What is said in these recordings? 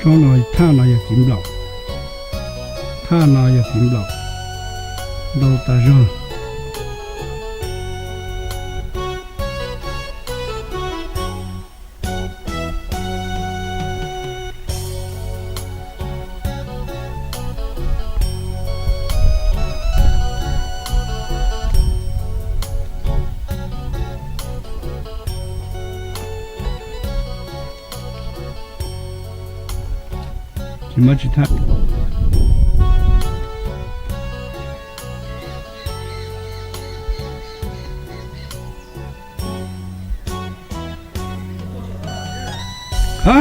Hnub no thaj no yog txiv nplaum, thaj no yog txiv nplaum ntau tas zog. Tsis muaj tsis thaj. Ha?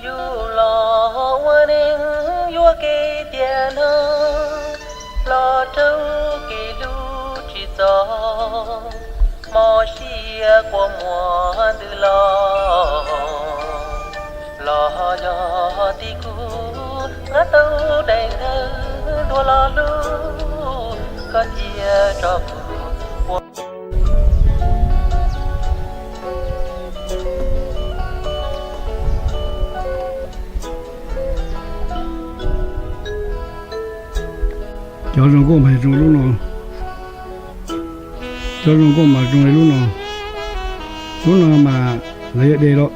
Yus los ua neeg yuav kev tiag no, los raug kev hlub tsis txog, hmo sia kua muag ntws los, los yog tim kuv nqa tau daim ntawv dua lo lus, koj cia tso kuv ua. Cov zoo nkauj mas zoo lub no, cov zoo nkauj mas zoo li lub no, lub no mas lawv yuav de lawm.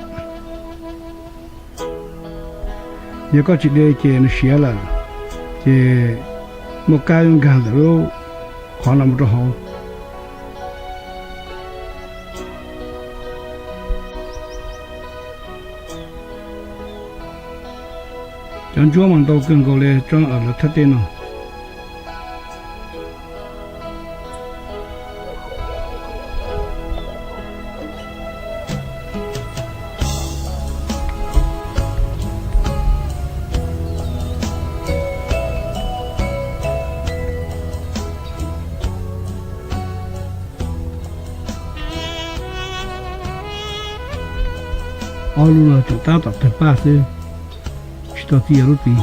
Yog koj tsis de ces nws siav lawm, ces muaj kab nkag ntawm lub qhov no mus rau hauv. Cov ntsuab mas ntau kawg nkaus li tsob lawv thaj teb no. Ob lub no tseem tab tom tawg paj xwb, tsis tau txij yog lub tid.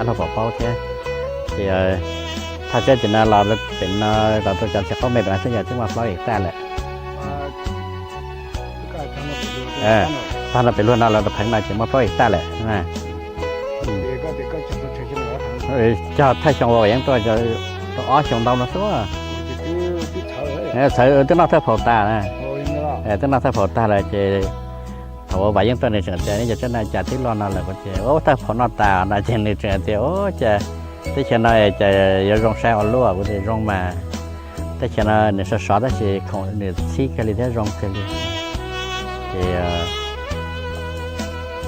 Los tab hlua pom paub thiab. Ces thaj tsam tim no los pem no los rau cov ntxhia qaub me pem no xwb yog twb muaj plaub hecta lawm. Tag no pem luag no los rau pheev no ces muaj plaub hecta lawm. Cog thawj xyoo uas yeej tuaj, ob xyoo ntau no xwb. Txhawv twb noj thawj phaum tas na. Twb noj thawj phaum tas lawm ces thaum uas Vam Yeej tuaj nws tseem tias neb cov tsab no cas twb loj no lawm, kuv tias ua thawj phaum noj tas no ces nws tseem tias ua cas teb chaws no cas yuav zoo saib ua luaj, kuv tias zoo mas teb chaws no nws sov sov tab sis khoom nws txhib kawg li thiab zoo kawg li. Ces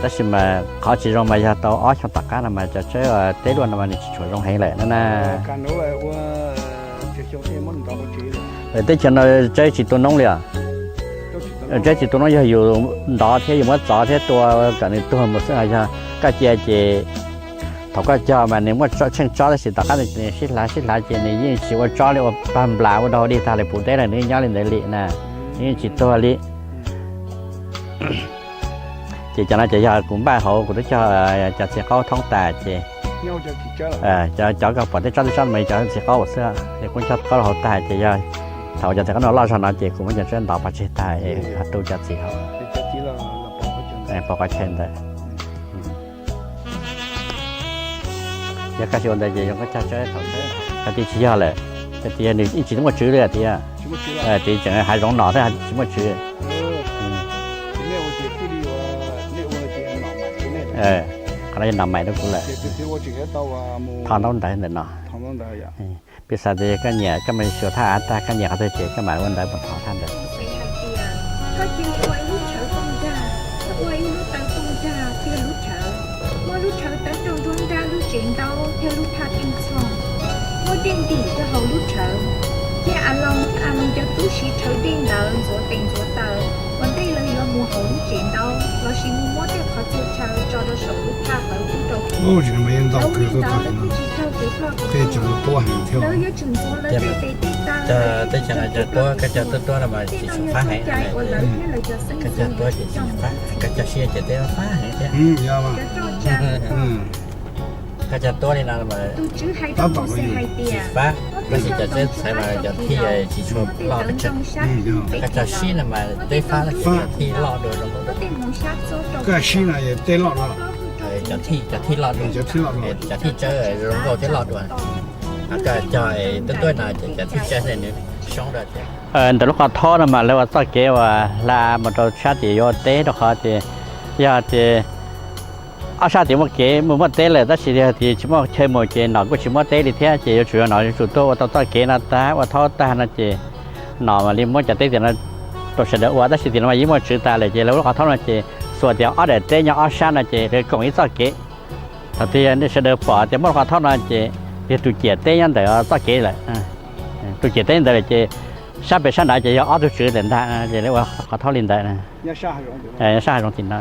tab sis mas qhov tsis zoo mas yog tau ob xyoo tom qab no mas cov tsawb teb luaj no mas nws tsis tshua zoo heev lawm na. Teb chaws no tsawb tsis tu noob li os. Tsawb tsis tu noob yog yus ntov thiab yus muab txov thiab tua kom nws tuag mus xwb, yog koj cia ces thaum koj cog mas nws muaj tsheej tsob tab sis tom qab nws sib hlav sib hlav ces nws yeej tsis ua tsob li, ua pag nplas ua dog dig tag li puv teb lawm nws nyob li ntawd li na, nws yeej tsis tuag li. Ces cov no ces yog kuv npaj hauv kuv twb cog cov txiv qaub thoob tas ces cov koj pom tej tsob tej tsob mas cov txiv qaub xwb, ces kuv cog qaub hauv tas ces yog Thaum cov txiv qaub noj loj zog no ces kuv muab cov tsev ntov pov tseg tag es ho tu cov txiv hauv, pov qhov chaw ntawd. Yog koj xyaum ua ntawd ces zoo koj cog tsev thaum tsev. Cov txiv tsis yog lawm, cov txiv nws yeej tsis muaj tswv li tiag. Txiv tseem hav zoov no thiab tsis muaj tswv. Qhov no yog nom mais rau kuv lawm. Tho ntaub ntawv ntawm no. Piv xam tias koj nyiam koj mus xyuas thaj av tag koj nyiam qhov twg ces koj mam ua ntawv mus thov thaj ntawd. Koj cia li ua ib lub tshawv pooj dag, ua ib lub taw pooj dag tiag lub tshawv, muab lub tshawv tawb rau nruab nrab lub tsev ntaub thiab lub thaj teej txhooj, muab dej ntim rau hauv lub tshawv. Thiab Aloos thiab Aloos cov tub siv rhawv dej ntawd ntxuav tes ntxuav taw ua ntej lawv yuav mus hauv lub tsev ntaub lossis mus muab tej qhov txhia chaw tso rau saum lub thaj tawv ub rau kuv. Lawv ua li ntawd lawv kuj tsis raug kev ploj kev tuag, lawv yuav tsum ntxuav lawv tej tes tej taw, tej no yog txoj cai uas lawv thiab lawv cov xeeb ntxwv coj mus, cov roj tsa, koj cog tuab li no, tus Tswv hais rau Mauxes hais tias, tab sis cov teb txhais mas cov thij tsis tshua loj pes tsawg, koj cog sib no mas teb fab, cov thij loj dua zoo. Muab tej hmoov sab txob rau, koj sib no yog teb loj dua, cov thij, cov thij loj dua, cov thij tsawb zoo nkauj thiab loj dua. Koj cog tuab tuab no ces cov thij tsawb nws soob dua thiab. Ntawm lub qhov thaub no mas lawv ua txoj kev uas hla mus rau sab tim yuav ua teb rau qhov tias yog tias ob sab tim muaj kev mus muaj teb lawm tab sis yog tias tsis muaj chaw mus ces nom kuj tsis muab teb li thiab ces yuav tsum yog nom yuav tsum tuaj ua tau txoj kev no tag ua thaub tag no ces nom mam li muab cov teb tim no rau sawv daws ua tab sis tim no mas yeej muaj tswv tas lawm ces lawv ua lub qhov thaub no ces xuas tias ob daim teb nyob ob sab no ces lawv koom ib txoj kev. Thaum twg yog nej sawv daws pom tias muaj lub qhov thaub no ces yog tus ciam teb nyob ntawm txoj kev lawm. Tus ciam teb ntawd lawm ces sab pem sab nrad ces yog ob tug tswv ntawm ntag ces lawv ua qhov thaub li ntawd. Sab hav zoov tim no.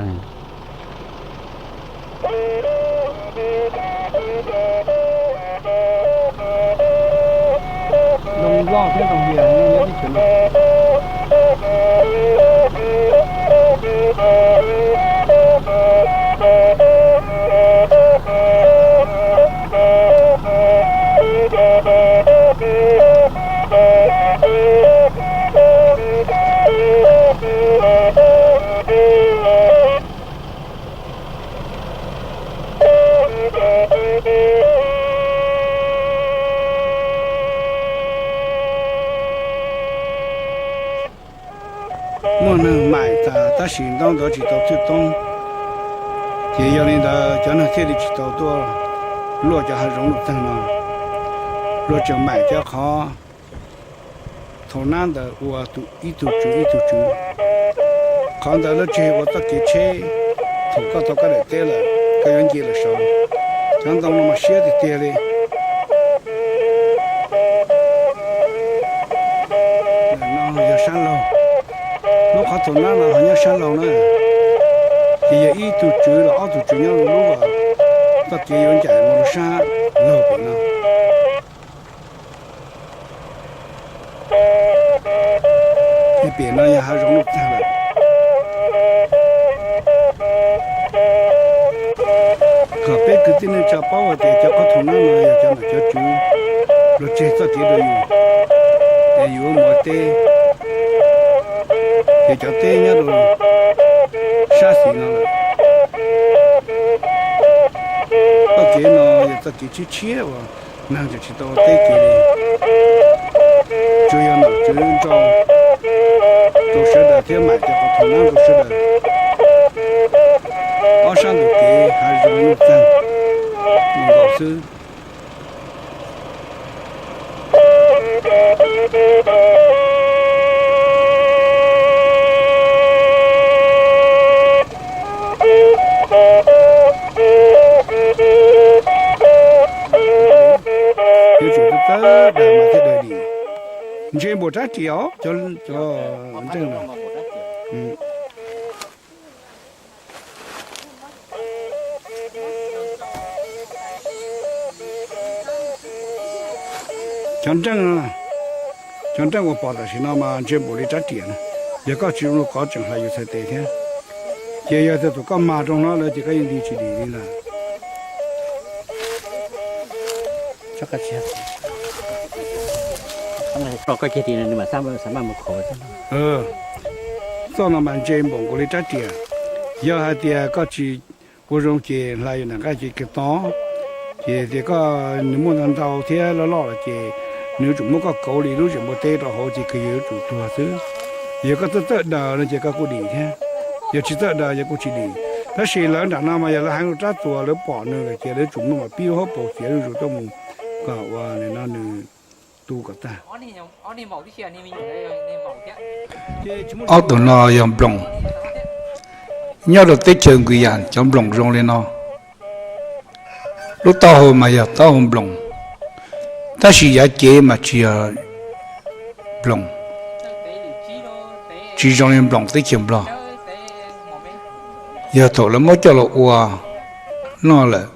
Muaj neeg maim tas tab sis ntaub ntawv tsis tau thwj toob, ces yog li ntawd cov neeg thiaj li tsis tau tuaj luaj cov hav zoov luaj txeeg no. Luag tseem maim cov qhov thaum nab ntawd ua ib tug tswv ib tug tswv. Qhov ntawd lawv tseg ua txoj kev tsheb, thaum koj tau koj daim teb lawm koj yuav nce lawm saud. Cov ntoo no mas siab tiag tiag li. Yog sab laug, lub qhov thaum nab no ho nyob sab laug na, ces yog ib tug tswv los ob tug tswv nyob lub, txoj kev yuav ncaim mus rau sab laug pem no. Pem no yog hav zoov luaj txeeg lawm. Kom peb kwv tij neej tsa paub hais tias cov qhov thaum nab no yog cov nom cov tswv luag tseg txoj kev rau yus, es yus ua mov teb, ces cov teb nyob rau sab xis no lawm. Txoj kev no yog txoj kev tshiab tshiab uas neeg tseem tsis tau ua teb kev li. Tsuas yog nom tswv nrau rau sawv daws thiab maim cov qhov thaum nab rau sawv daws. Ob sab ntug kev hav zoov luaj txeeg nkaus xwb. Yuav tsum txawj dag mas thiaj dag dim. Ntse npaum rab riam os, cov nreej no. Cov nreej, cov nreej uas pom tam sim no mas ntse npaum li rab riam na. Yog koj tsis zoo kov tseem hlais yus txhais tes thiab. Ces yog tias thaum koj mag rau hlo lawm ces koj yeej nti tsis dim li lawm. Koj kiag ti nws mas xav maj mus khaus. Txoj no mas ntse npaum nkaus li rab riam. Yog hais tias koj tsis ua zoo ces hlais yus nram nqaij ces kawg to. Ces tias koj nws muaj ntau ntau thiab loj loj lawm ces nws yuav tsum muab koj kauv li lub zeem npua teb rau hauv ces kawg yuav tsum tuag xwb. Yog koj txawj txawj daws no ces koj kuj dim thiab, yog tsis txawj daws yog kuj tsis dim. Tab sis lawv nram no mas yog lawv heev rau rab txuas lawv pom nws lawm ces lawv yuav tsum muaj mam pib lub hauv paus txiav zuj zus tuaj mus kom ua no nws tu kom tag. Ob tug no yog nploos. Nyob rau teb chaws Nkwiyas cov nploos zoo li no. Lub taub hau mas yog taub hau nploos, tab sis yav cev mas tsis yog nploos, tsis zoo li nploos teb chaws Nplog. Yog thaum lawv muab coj los ua noj lawm,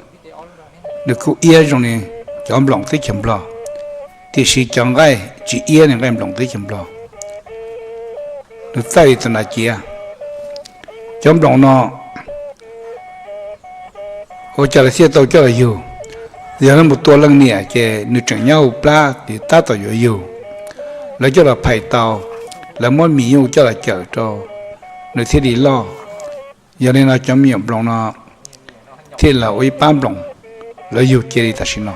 nws kuj iab zoo li cov nploos teb chaws Nplog, tiam sis cov nqaij tsis iab li nqaij nploos teb chaws Nplog. Nws txawj li tus nas ciav. Cov nploos no ua cas lawv thiaj tau coj los yug? Yog lawv mus tua leej niam ces nws tseem nyob hauv plab ces tab tom yuav yug. Lawv coj los phais tau, lawv muab mis nyuj coj los cawm rau nws thiaj li loj. Yog li no cov me nyuam nploos no thiaj los ua ib pab nploos, lawv yug cia li tam sim no.